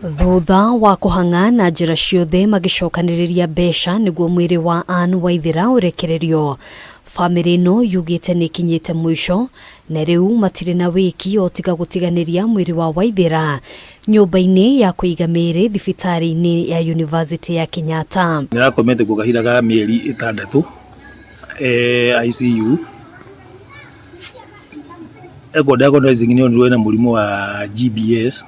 Thutha wa kũhang'a na njĩra ciothe magĩcokanĩrĩria mbeca nĩguo mwĩrĩ wa Ann Waithera ũrekererio, bamĩrĩ ĩno yugĩte nĩ ĩkinyĩte mũico na rĩu matirĩ na wĩki o tiga gũtiganĩria mwĩrĩ wa Waithera nyũmba-inĩ ya kũiga mĩĩrĩ thibitarĩ-inĩ ya Yunivasĩtĩ ya Kenyatta. Nĩ arakomete kuo kahinda ka mĩeri ĩtandatũ e ICU. Ekwo diagnosing nĩ onirwo ena mũrimũ wa GBS.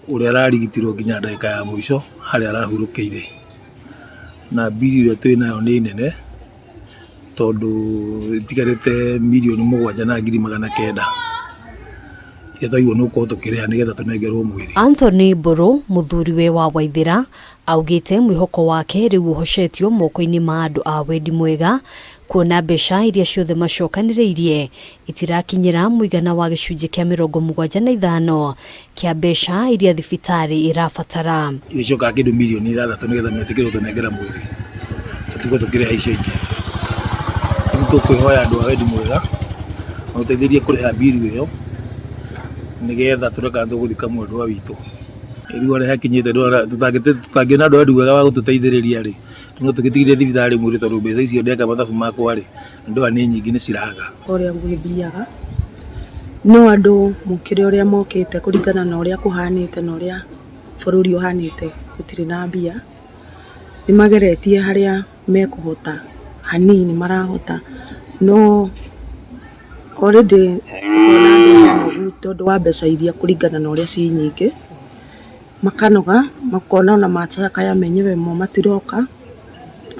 Ũrĩa ararigitirwo nginya ndagĩka ya mũico harĩa arahurũkĩire. Na mbiri ĩrĩa twĩnayo nĩ nene tondũ ĩtigarĩte mirioni 9,900 iria twagĩrĩirwo nĩ gũkorwo tũkĩrĩha nĩgetha tũnengerwo mwĩrĩ. Anthony Mbũrũ, mũthuriwe wa Waithĩra, augĩte mwĩhoko wake rĩu ũhocetio moko-inĩ ma andũ a wendi mwega kuona mbeca iria ciothe macokanĩrĩirie itirakinyĩra mũigana wa gĩcunjĩ kĩa 75 kĩa mbeca iria thibitarĩ ĩrabatara. Icokaga kĩndũ mirioni 6 nĩgetha metĩkĩre gũtũnengera mwĩrĩ tũtigwo tũkĩrĩha icio ingĩ. Rĩu tũkwĩhoya andũ a wendi mwega matũteithĩrĩrie kũrĩha mbiru ĩyo nĩgetha tũrore kana tũgũthika mwendwa witũ. Rĩu harĩa hakinyĩte tũtangĩona andũ a wendi mwega wa gũtũteithĩrĩria rĩ, no tũgĩtigithie thibitarĩ mwĩrĩ tondũ mbeca icio ndeka mathabu makwa rĩ, Ndoa nĩ nyingĩ nĩ ciraga. Ũrĩa gũgĩthiaga, no andũ mokĩre ũrĩa mokĩte kũringana na ũrĩa kũhanĩte na ũrĩa bũrũri ũhanĩte gũtirĩ na mbia, nĩ mageretie harĩa mekũhota hanini marahota, no already ũkona andũ nĩ anogu tondũ wa mbeca iria kũringana na ũrĩa ciĩ nyingĩ, makanoga makona ona macakaya menyewe mo matiroka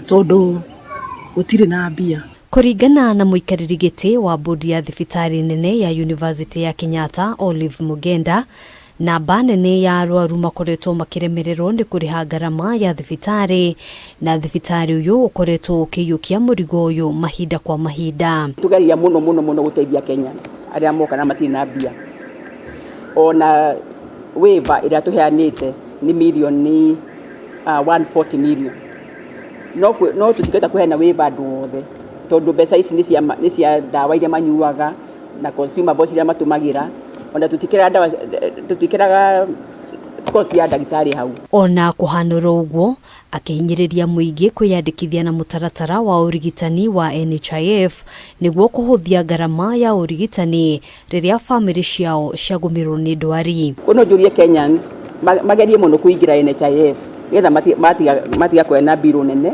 tondũ gũtirĩ na mbia. Kũringana na mũikarĩri gĩtĩ wa mbũndi ya thibitarĩ nene ya Yunivasĩtĩ ya Kenyatta, Olive Mugenda, namba nene ya arwaru makoretwo makĩremererwo nĩ kũrĩha ngarama ya thibitarĩ na thibitarĩ ũyũ ũkoretwo ũkĩiyũkia mũrigo ũyũ mahinda kwa mahinda. Tũgeria mũno mũno mũno gũteithia Kenyans arĩa moka na matirĩ na mbia. Ona waiver ĩrĩa tũheanĩte nĩ mirioni 140 million. No no tũtingĩhota kũheana waiver andũ othe tondũ mbeca ici nĩ cia nĩ cia ndawa iria manyuaga na consumables iria matũmagĩra ona tũtiĩkĩraga ndawa tũtiĩkĩraga cost ya ndagĩtarĩ hau. Ona kũhana oro ũguo, akĩhinyĩrĩria mũingĩ kwĩyandĩkithia na mũtaratara wa ũrigitani wa NHIF nĩguo kũhũthia ngarama ya ũrigitani rĩrĩa bamĩrĩ ciao ciagũmĩrwo nĩ ndwari. Koguo no njũrie Kenyans magerie mũno kũingĩra NHIF nĩgetha matiga kũgĩa na mbirũ nene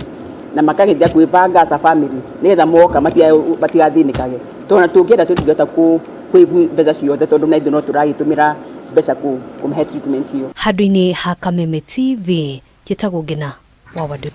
na makagĩthia kwĩbanga as a family nĩgetha moka matigathĩnĩkage. Tondũ ona tũngĩenda tũtingĩhota kũ waive mbeca ciothe tondũ na ithuĩ no tũragĩtũmĩra mbeca kũmahe treatment ĩyo. Handũ-inĩ ha Kameme TV, njĩtagwo Ngĩna wa Wandũi.